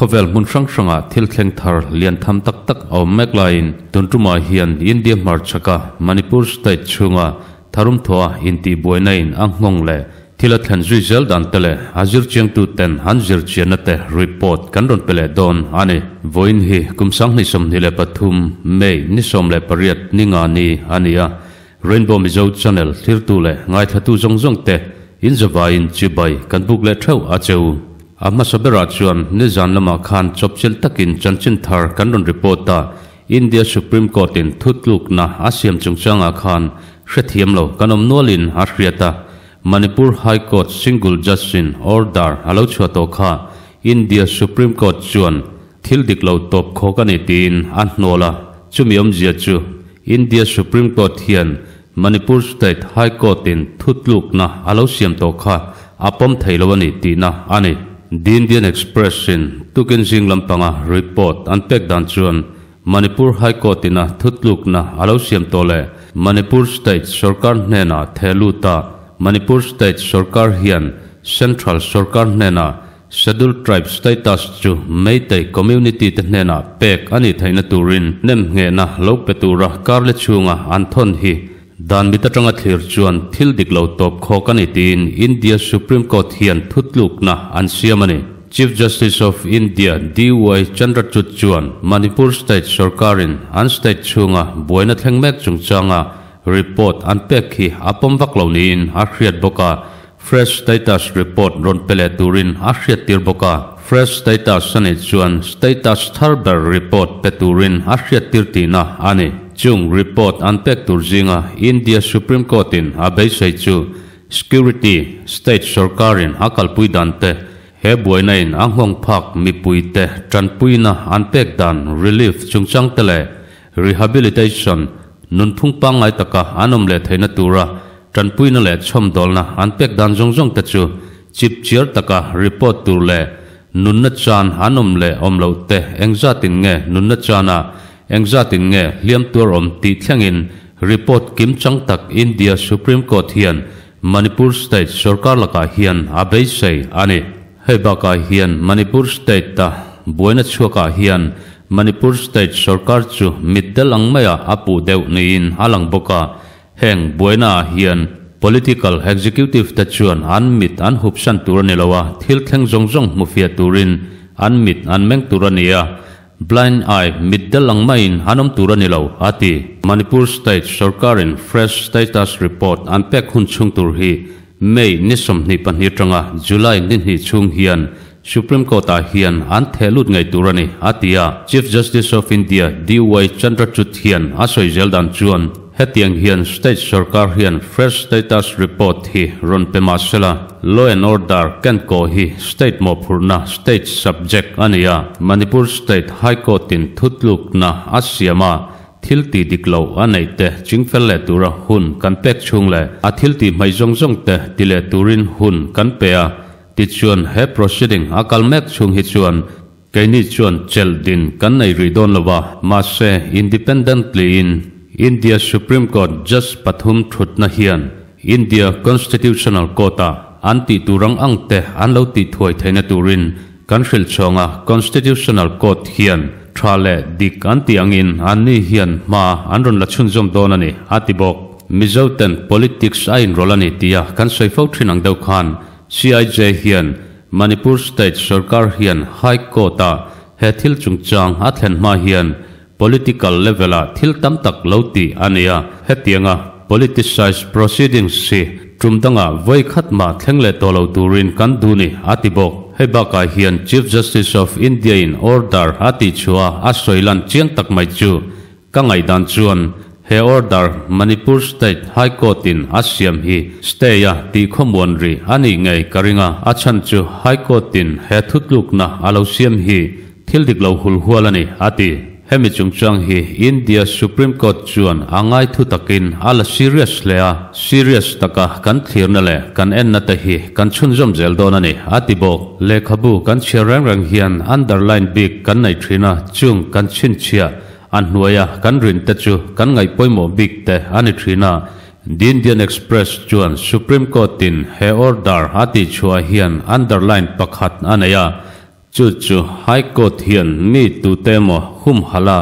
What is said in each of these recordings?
Khawvel hmun hrang hrangah thil thleng thar lian tham tak tak a awm mek laiin tun tumah hian India hmarchhaka Manipur state chhunga tharum thawha intihbuaina in a nghawng leh thil a thlen zui zel dan te leh a zirchiangtu ten an zirchianna te report kan rawn pe leh dawn a ni. Vawiin hi kum 2023 May ni 18 ni nga ni a ni a, Rainbow Mizo Channel thlirtu leh ngaithlatu zawng zawng te inzavaiin chibai kan buk leh theuh a che u. A hmasa berah chuan nizan lamah khan chawpchilh takin chanchin thar kan rawn report a, India Supreme Court in thutlukna a siam chungchangah khan hrethiam lo kan awm nualin a hriat a, Manipur High Court single judge in order a lo chhuah tawh kha India Supreme Court chuan thil dik lo tawp khawk a ni tiin a hnawl a, chumi awmzia chu India Supreme Court hian Manipur State High Court in thutlukna a lo siam tawh kha a pawm thei lo a ni tihna a ni. The Indian Express in tukin zing lampanga report an pek dan chuan Manipur High Court ina thutlukna a lo siam tawh leh Manipur State sorkar hnenah theh lut a, Manipur State sorkar hian Central sorkar hnenah Scheduled Tribe status chu Meitei community te hnenah pek a nih theihna turin nemnghehna lo pe tura karle chhunga an thawn hi dan mit atanga thlir chuan thil dik lo tawp khawk a ni tiin India Supreme Court hian thutlukna an siam a ni. Chief Justice of India DY Chandrachud chuan Manipur state sorkarin an state chhunga buaina thleng mek chungchanga report an pek hi a pawm vak lo niin a hriat bawk a, Fresh status report rawn pe leh turin a hriattir bawk a, fresh status a nih chuan status thar ber report pe turin a hriattir tihna a ni. Chung report an pek tur zinga India Supreme Court in a beisei chu security state sorkarin a kalpui dan te, he buaina in a nghawng phak mipui te tanpuina an pek dan relief chungchang te leh rehabilitation nunphung pangngai taka an awm leh theihna tura tanpuina leh chhawmdawlna an pek dan zawng zawng te chu chip chiar taka report tur leh nunna chan an awm leh awm loh te engzatin nge nunna chana engzatin nge hliam tur awm tih thlengin report kim chang tak India Supreme Court hian Manipur state sorkar lakah hian a beisei a ni. Hei bakah hian Manipur state ta buaina chhuakah hian Manipur state sorkar chu mitdel ang maia a puh deuh niin a lang bawk a, heng buaina ah hian political executive te chuan an mit an hupsan tur a ni lo a, thil thleng zawng zawng hmu fiah turin an mit an meng tur a ni a, blind eye mitdel ang maiin an awm tur a ni lo, a ti. Manipur state sorkarin fresh status report an pek hun chhung tur hi May ni 22 atanga July ni 2 chhung hian Supreme Court ah hian an theh lut ngei tur a ni, a ti a. Chief Justice of India DY Chandrachud hian a sawi zel dan chuan hetiang hian state sorkar hian fresh status report hi rawn pe mah sela, law and order ken ko hi state mawhphurhna state subject a ni a. Manipur State High Court in thutlukna a siam a, thil ti dik lo a neih te chingfel leh tura hun kan pek chhung leh a thil ti hmai zawng zawng te ti leh turin hun kan pe a, tichuan he proceeding a kal mek chhung hi chuan keini chuan chelh din kan nei rih dawn lo a, mahse independently in India Supreme Court judge pathum thutna hian India Constitutional Court ah an tih turang ang te an lo tih thuai theihna turin kan hrilh chhawnga Constitutional Court hian tha leh dik an tih angin an ni hian hma an rawn la chhunzawm dawn a ni, a ti bawk. Mizo ten politics a inrawlh a ni tia kan sawi fo thin ang deuh khan CIJ hian Manipur state sorkar hian High Court ah he thil chungchang a thlen hma hian political level ah thil tam tak lo tih a ni a, hetianga politicized proceedings hi tum dangah vawi khat mah thleng leh tawh lo turin kan duh ni, a ti bawk. Hei bakah hian Chief Justice of India in order a tih chhuah a sawi lan chiang tak mai chu ka ngaihdan chuan he order Manipur State High Court in a siam hi stay a tih khawmuan rih a nih ngei ka ring a, a chhan chu High Court in he thutlukna a lo siam hi thil dik lo hul hual a ni, a ti. Hemi chungchang hi India Supreme Court chuan a ngai thu takin a la serious hle a, serious taka kan thlirna leh kan enna te hi kan chhunzawm zel dawn a ni, a ti bawk. Lehkhabu kan chhiar reng reng hian underline bik kan nei thin a, chung kan chhinchhiah a hnuaia kan rin te chu kan ngaih pawimawh bik te a ni thin a. The Indian Express chuan Supreme Court in he order a tih chhuah hian underline pakhat a nei a. Chu chu High Court hian mi tute emaw humhalh a,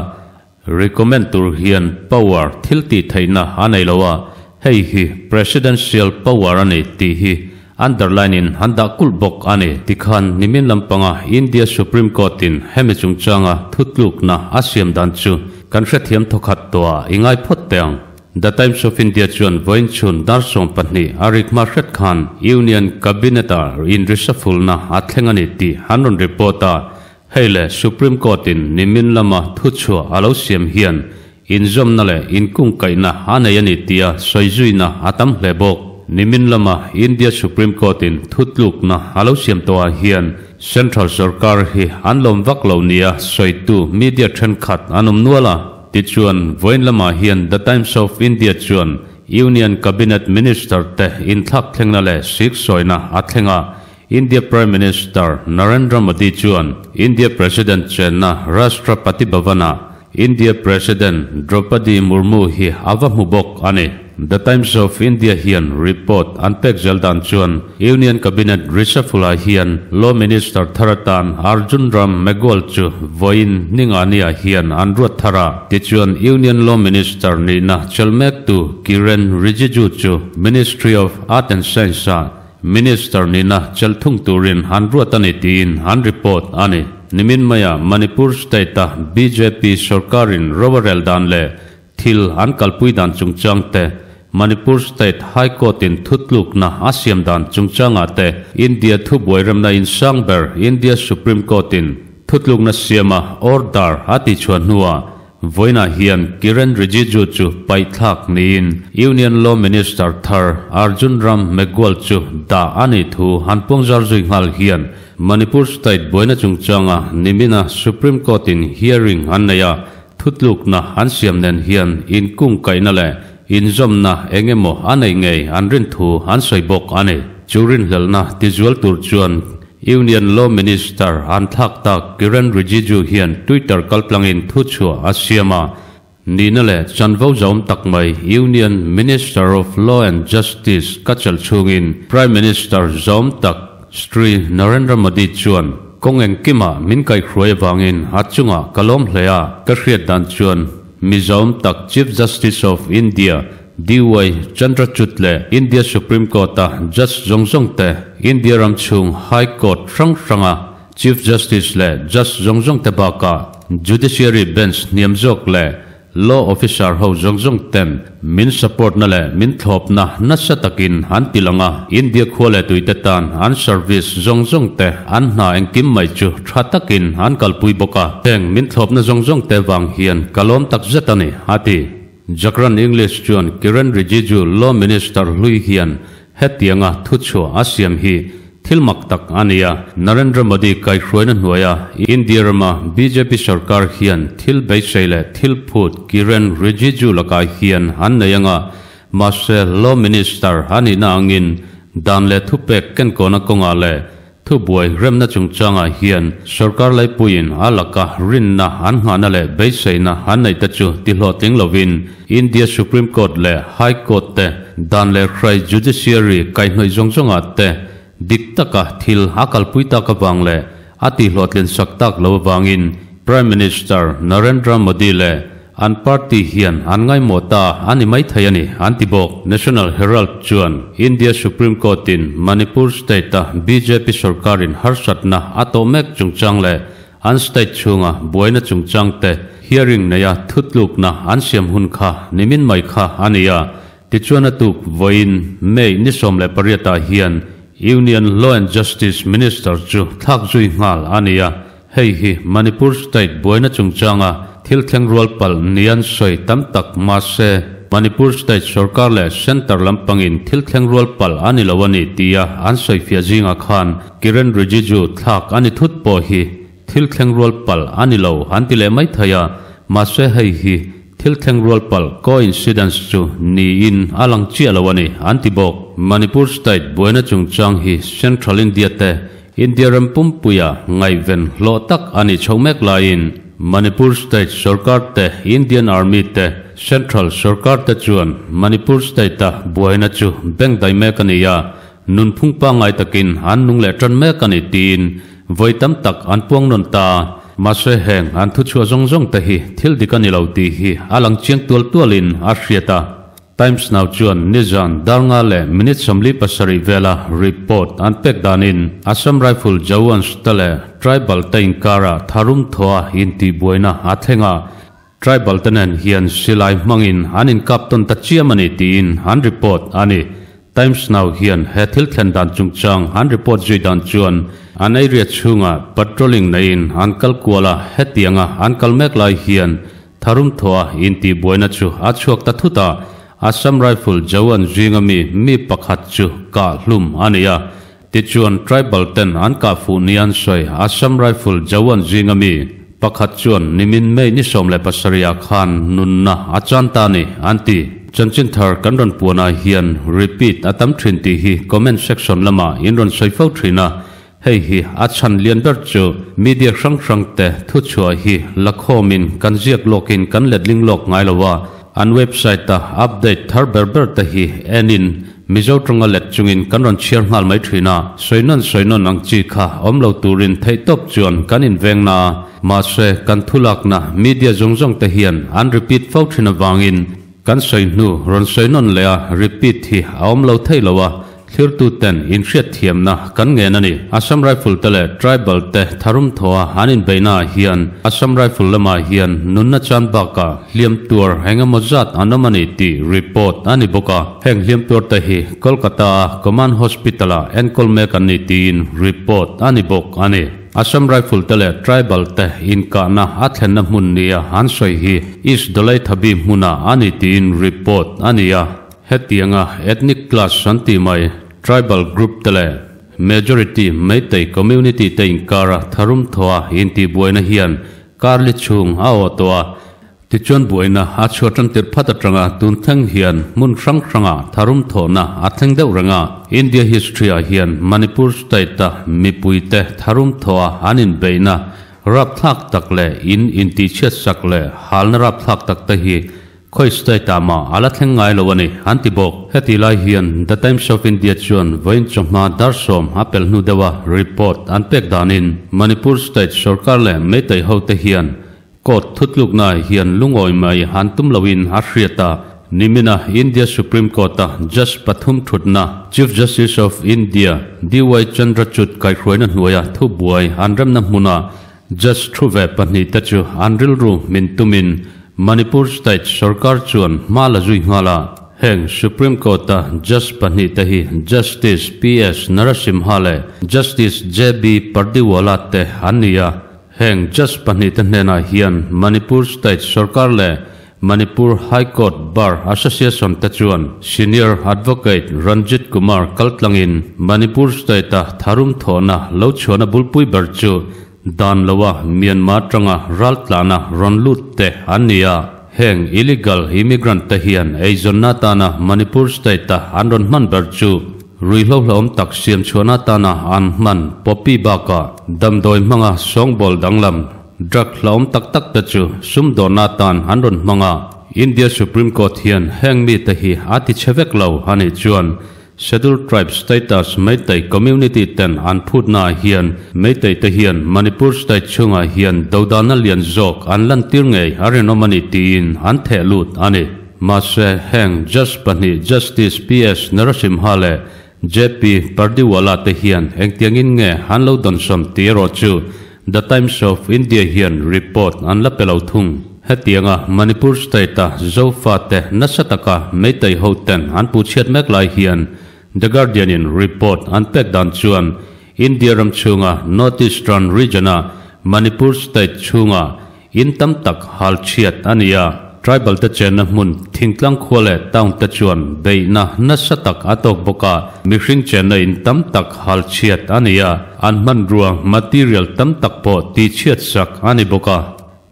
recommend tur hian power thil tih theihna a nei lo a, hei hi Presidential power a ni tih hi underline in an dah kulh bawk a ni. Tikhan nimin lampanga India Supreme Court in hemi chungchanga thutlukna a siam dan chu kan hrethiam thawkhat tawh ah i ngai phawt teh ang. The Times of India chuan vawiin chhun dar 12 a rik hma hret khan Union Cabinet ah inrisafulna a thleng a ni tih an rawn report a, hei le Supreme Court in nimin lama thuchhuah a lo siam hian inzawmna leh inkungkaihna a nei a ni tia sawizuina a tam hle bawk. Nimin lama India Supreme Court in thutlukna a lo siam tawhah hian Central sorkar hi an lawm vak lo nia sawitu media thenkhat an awm nual a. Tichuan, vawiin lamah hian The Times of India chuan Union Cabinet Minister te inthlak thlengna leh sik sawina a thleng a, India Prime Minister Narendra Modi chuan India President chenna Rashtrapati Bhavan-ah India President Droupadi Murmu hi a va hmu bawk a ni. The Times of India hian report an pek zel dan chuan Union Cabinet reshuffle-ah hian Law Minister thar atan Arjun Ram Meghwal chu vawiin Ningani-ah hian an ruat thar a. Tichuan Union Law Minister nihna chel mektu Kiren Rijiju chu Ministry of Art and Science-ah Minister nihna chel thung turin an ruat a ni tiin an report a ni. Nimin maia Manipur State-a bjp sorkarin ro a rel dan leh Thil an kalpui dan chungchang te, Manipur State High Court in thutlukna a siam dan chungchangah te, India thubuai remna in sang ber India Supreme Court in thutlukna siama order a tihchhuah hnuah vawiinah hian Kiren Rijiju chu paihthlak niin Union Law Minister thar Arjun Ram Meghwal chu dah a nih thu han puangzar zui nghal hian Manipur State buaina chungchanga nimina Supreme Court in hearing an nei a, Thutlukna an siam nen hian inkungkaihna leh inzawmna eng emaw a neih ngei an rin thu an sawi bawk a ni. Chu rinhlelhna tizual tur chuan Union Law Minister an thlak tak Kiren Rijiju hian Twitter kaltlangin thuchhuah a siam a, Nihna leh chanvo zauhawm tak mai Union Minister of Law and Justice ka chelh chhungin Prime Minister zauhawm tak Shri Narendra Modi chuan Kawng engkimah min kaihhruai avangin a chungah ka lawm hle a, ka hriat dan chuan Mizoram tak Chief Justice of India DY Chandrachud leh India Supreme Court-a Judge zawng zawng te, India ram chhung High Court hrang hranga Chief Justice leh Judge zawng zawng te bakah Judiciary Bench hniam zawk leh Law officer ho zawng zawng ten min support na leh min thlawp na nasa takin an ti lang a, India khua leh tuite tan an service zawng zawng te an hna engkim mai chu tha takin an kalpui bawk a, heng min thlawp na zawng zawng te vang hian ka lawm tak zet a ni, a ti. Jagran English chuan Kiren Rijiju Law Minister hlui hian Hetianga thuchhuah a siam hi thil mak tak a ni a, Narendra Modi kaihhruaina hnuaia India rama bjp sorkar hian thil beisei leh thil phut Kiren Rijiju lakah hian an nei anga, mahse Law Minister a nihna angin dan leh thupek kenkawna kawngah leh Thubuai remna chungchangah hian sorkar laipuiin a laka rinna an nghahna leh beiseina an neihte chu tihlawhtling lovin India Supreme Court leh High Court te dan leh hrai judiciary kaihhnawih zawng zawngah te dik taka thil a kalpui tak avang leh a tihhlawhtlin sak tak lo avangin Prime Minister Narendra Modi leh An party hian an ngaimawh ta a ni maithei a ni, an ti bawk. National Herald chuan India Supreme Court-in Manipur state-a bjp sorkarin harsatna a tawh mek chungchang leh an state chhunga buaina chungchang te hearing neia thutlukna an siam hun kha nimin mai kha a ni a. Tichuan a tuk vawiin May ni 18 ah hian Union Law and Justice Minister chu thlak zui nghal a ni a. Hei hi Manipur state buaina chungchanga thil thleng rual palh nian sawi tam tak mahse Manipur state sorkar leh centre lampangin thil thleng rual palh a ni lo a ni tia an sawifiah zingah khan Kiren Rijiju thlak a ni thut pawh hi thil thleng rual palh a ni lo an ti leh mai thei a, mahse hei hi thil thleng rual palh coincidence chu niin a lang chiah lo a ni an ti bawk. Manipur state buaina chungchang hi Central India te India ram pumpuia ngaihven hlawh tak a nih chho mek laiin Manipur state sorkar te, Indian Army te, Central sorkar te chuan Manipur state-a buaina chu beng dai mek a ni a. nunphung pangngai takin an nung leh tan mek a ni tiin vawi tam tak an puang nawn ta. Mahse heng an thuchhuah zawng zawng te hi thil dik a ni lo tih hi a lang chiang tual tualin a hriat a. Times Now chuan nizan dar nga leh minute 47 vela report an pek danin Assam Rifle Jawans te leh Tribal te inkara tharum thawha intihbuaina a thleng a, Tribal te nen hian silai hmangin an inkap tawn ta chiam a ni tiin an report a ni. Times Now hian he thil thlen dan chungchang an report zui dan chuan an area chhungah patrolling neiin an kal kual a, hetianga an kal mek lai hian Tharum thawha intihbuaina chu a chhuak ta thut a, Assam Rifle Jawan zinga mi mi pakhat chu kah hlum a ni a. Tichuan Tribal ten an kah fuh ni an sawi Assam Rifle Jawan zinga mi pakhat chuan nimin May ni 17 ah khan nunna a chan ta ni an ti. Chanchin thar kan rawn puanah hian repeat a tam thin tih hi comment section lamah in rawn sawi fo thin a, Hei hi a chhan lian ber chu media hrang hrang te thuchhuah hi la khawmin kan ziak lawkin kan letling lawk ngai lo a, an website a update thar ber ber te hi enin Mizo tawnga let chungin kan rawn chhiar nghal mai thin a, sawi nawn sawi nawn ang chi kha awm lo turin theihtawp chuan kan inveng na a, mahse kan thulakna media zawng zawng te hian an repeat fo thin avangin kan sawi hnu rawn sawi nawn leh a repeat hi a awm lo thei lo a. Thirtuten inhriatthiamna kan ngen a ni. Assam Rifle te leh Tribal te tharum thawha an inbeihnaah hian Assam Rifle lamah hian nunna chan bakah hliam tuar eng emaw zat an awm a ni tih report a ni bawk a. Heng hliam tuar te hi Kolkata-a Command Hospital-ah enkawl mek an ni tiin report a ni bawk a ni. Assam Rifle te leh Tribal te inkahna a thlenna hmun nia an sawi hi East Dolaithabi hmunah a ni tiin report a ni a. Hetianga ethnic class an tih mai, tribal group te leh majority Meitei community te inkara tharum thawha intihbuaina hian karli chhung a awh tawh a. Tichuan buaina a chhuah tan tirh phat atanga tun thleng hian hmun hrang hrangah tharum thawhna a thleng deuh reng a. India history ah hian Manipur state a mipuite tharum thawha an inbeihna rapthlak tak leh in intihchhiatsak leh halna rapthlak tak te hi Khawi state ah mah a la thleng ngai lo a ni, an ti bawk. Heti lai hian The Times of India chuan vawiin chawhma dar sawm a pel hnu deuha report an pek danin Manipur state sorkar leh Meitei hote hian court thutluknaah hian lungawi mai an tum loin a hriat a. Nimina India Supreme Court-a Judge pathum thutna Chief Justice of India DY Chandrachud kaihhruaina hnuaia thubuai an remna hmuna Judge thu ve pahnihte chu an rilru min tumin Manipur State sorkar chuan hma la zui nghal a. Heng Supreme Court-a Judge pahnihte hi Justice PS Narasimha leh Justice JB Pardiwala te an ni a. Heng Judge pahnihte hnenah hian Manipur State sorkar leh Manipur High Court Bar Association te chuan Senior Advocate Ranjit Kumar kaltlangin Manipur State-a tharum thawhna lo chhuahna bulpui ber chu dan loa Myanmar tanga raltlana rawn lut te an ni a. Heng illegal immigrant te hian eizawnna atana Manipur State-a an rawn hman ber chu ruihhlo hlauhawm tak siam chhuahna atana an hman poppy bakah damdawi hmanga sawngbawl danglam Drug hlauhawm tak tak te chu sumdawnna atan an rawn hmang a, India Supreme Court hian heng mite hi a ti chhe vek lo a nih chuan Scheduled Tribe status Meitei community ten an phutna ah hian Meitei te hian Manipur state chhungah hian dodalna lian zawk an lantir ngei a rinawm a ni tiin an theh lut a ni. Mahse heng Judge pahnih Justice PS Narasimha leh JP Pardiwala te hian engtiangin nge an lo dawnsawn tih erawh chu The Times of India hian report an la pe lo thung. Hetianga Manipur state-a Zofate nasa taka Meitei hoten an puhchhiat mek lai hian The Guardian-in report an pek dan chuan India ram chhunga North Eastern region-a Manipur state chhunga In tam tak hal chhiat a ni a, tribal te chenna hmun thingtlang khua leh town te chuan beihna nasa tak a tawk bawk a, mihring chenna in tam tak hal chhiat a ni a, an hmanrua material tam tak pawh tihchhiat sak a ni bawk a.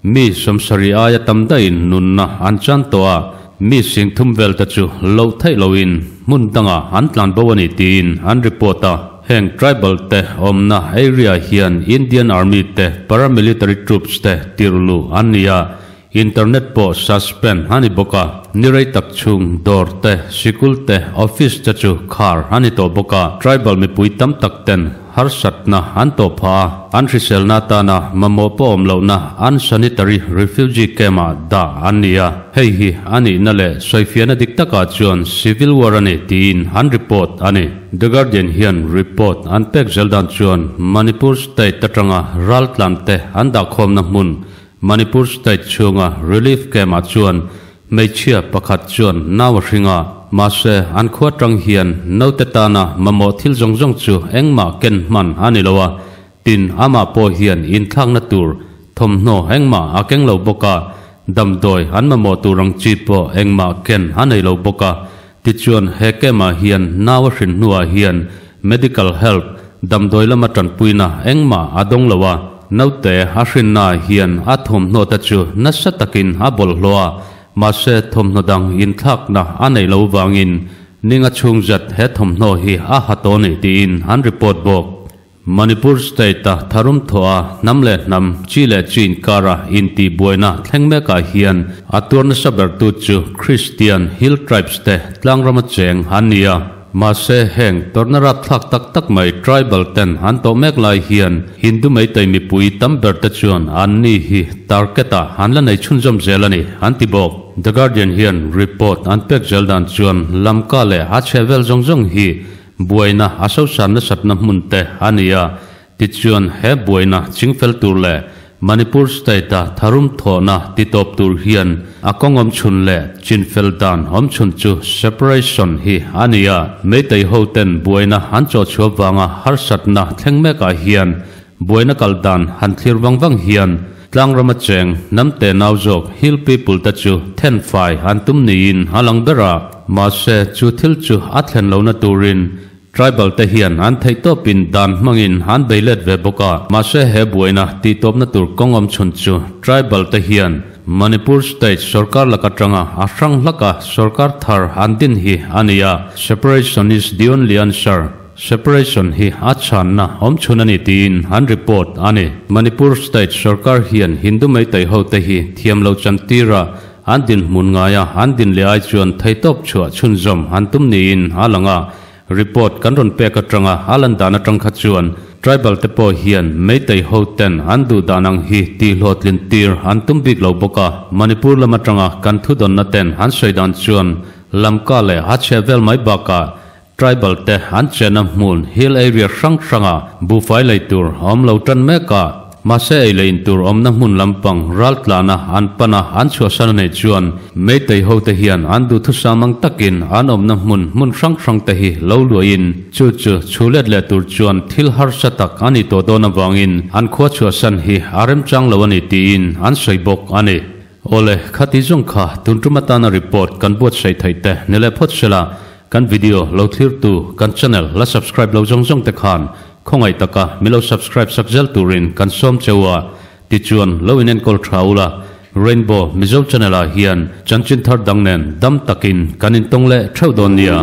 Mi 70 aia tam daihin nunna an chan tawh a, mi 3000 vel te chu loh theih lohin hmun dangah an tlan bo a ni tiin an report a. Heng tribal te awmna area hian Indian Army te paramilitary troops te tirh luh an ni a, Internet pawh suspend a ni bawk a, ni rei tak chhung dawr te, sikul te, office te chu khar a ni tawh bawk a. Tribal mipui tam tak ten harsatna an tawh phah a, an hriselna atana mamawh pawh awm lohna an sanitary refugee camp ah dah an ni a. Hei hi a nihna leh sawifiahna dik takah chuan civil war a ni tiin an report a ni. The Guardian hian report an pek zel dan chuan Manipur state atanga raltlan te an dahkhawmna hmun Manipur state chhunga relief camp ah chuan hmeichhia pakhat chuan nau a hring a, mahse an khua tang hian naute tana mamawh thil zawng zawng chu engmah ken hman a ni lo a, tin amah pawh hian inthlakna tur thawmhnaw engmah a keng lo bawk a, damdawi an mamawh tur ang chi pawh engmah ken a nei lo bawk a. Tichuan he camp ah hian nau a hrin hnuah hian medical help, damdawi lama tanpuina engmah a dawng lo a, naute a hrinna ah hian a thawmhnaw te chu nasa takin a bawlhhlawh a, mahse thawmhnaw dang inthlakna a neih loh vangin ninga chhung zet he thawmhnaw hi a ha tawh a ni tiin an report bawk. Manipur state-a tharum thawha hnam leh hnam, chi leh chi inkara intihbuaina thleng mekah hian a tuar nasa bertu chu Christian Hill Tribes te tlangrama cheng an ni a. Mahse heng tawrhna rapthlak tak tak mai tribal ten an tawh mek lai hian Hindu Meitei mipui tam ber te chuan an ni hi target-ah an la nei chhunzawm zel a ni, an ti bawk. The Guardian hian report an pek zel dan chuan Lamka leh a chhehvel zawng zawng hi Buaina a sosan nasatna hmun te a ni a, tichuan he buaina chingfel tur leh Manipur state-a tharum thawhna titawp tur hian a kawng awm chhun leh chinfel dan awm chhun chu separation hi a ni a. Meitei hoten buaina an chawhchhuah vanga harsatna thleng mekah hian buaina kal dan han thlir vang vang hian tlangrama cheng hnamte nau zawk hill people te chu thenfai an tum niin a lang ber a. Mahse, chu thil chu a thlen lohna turin tribal te hian an theihtawpin dan hmangin an bei let ve bawk a. Mahse, he buaina tihtawpna tur kawng awm chhun chu tribal te hian Manipur state sorkar lak atanga a hrang hlaka sorkar thar an din hi a ni a, Separation is the only answer, Separation hi a chhanna awm chhun a ni tiin an report a ni. Manipur state sorkar hian Hindu Meitei hote hi thiam lo chantir a, An dinhmun ngaia an din leh ai chuan theihtawp chhuah chhunzawm an tum niin a lang a, report kan rawn pek atanga a lan dan atang kha chuan tribal te pawh hian Meitei ho ten an duh dan ang hi tihhlawhtlin tir an tum bik lo bawk a, Manipur lam atanga kan thudawnna ten an sawi dan chuan Lamka leh a chheh vel mai bakah tribal te an chenna hmun hill area hrang hranga buhfai lei tur a awm lo tan mek a, mahse ei leh in tur awmna hmun lampang ral tlana an pan a an chhuahsan a neih chuan Meitei ho te hian an duhthusam ang takin an awmna hmun hmun hrang hrang te hi lo luahin chu chu chhu let leh tur chuan thil harsa tak a nih tawh dawn avangin an khua chhuahsan hi a remchang lo a ni tiin an sawi bawk a ni. Awle, khati zawng kha tun tum atana report kan buatsaih theih te ni leh phawt sela, kan video lo thlirtu kan channel la subscribe lo zawng zawng te khan khawngaih taka mi lo subscribe sak zel turin kan sawm cheu a, tichuan lo in enkawl tha ula, Rainbow Mizo channel ah hian chanchin thar dang nen dam takin kan intawng leh theuh dawn nia.